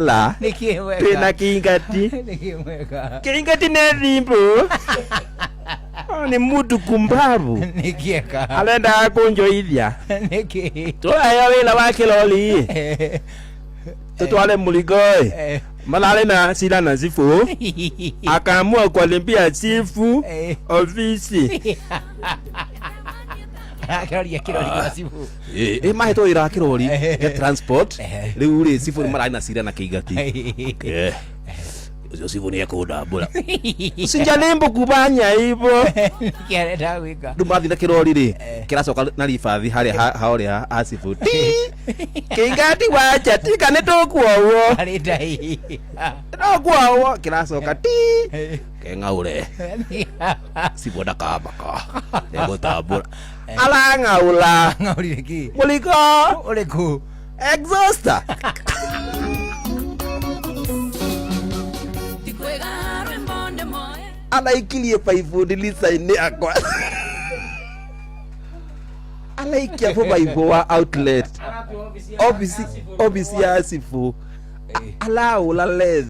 La Nĩkĩ mweka? Twĩna kĩingati. Nĩkĩ mweka? Kĩingati nĩ thimbu. Oh, ni mutu kumbavu. Nĩkĩ eka? Arendaga kũnjoithia. Nĩkĩ? Tũraheo wĩra wa kĩrori tutware mũrigo ĩ. Mararĩ na cira na cibũ, akaamua kualimbia chifu ofisi. Arakĩroria kĩrori gĩa cibũ. Ĩ mahetwo wĩra wa kĩrori gĩa transport. Rĩu rĩ, cibũ nĩ mararĩ na cira na kĩingati. Eh, ũcio cibũ nĩ ekũndambũra. Usijaribu kufanya hivyo. Nĩkĩ arenda gwĩka? Rĩu mathiĩ na kĩrori rĩ, kĩracoka na ribathi harĩa harĩa ha cibũ. Ti kĩingati wacha tika nĩ tũkuowo. Arĩ ndai. Tũkuowo kĩracoka ti keng'aũre. Cibũ ndakamaka egũtambũra arang'aũra. Ng'aũrire kĩ? Mũrigo. Ũrĩkũ? Exhauster. Araikirie baibũ ndirica-inĩ akwa, araikia bũ baibũ wa outlet office, office ya cibũ araũra lens.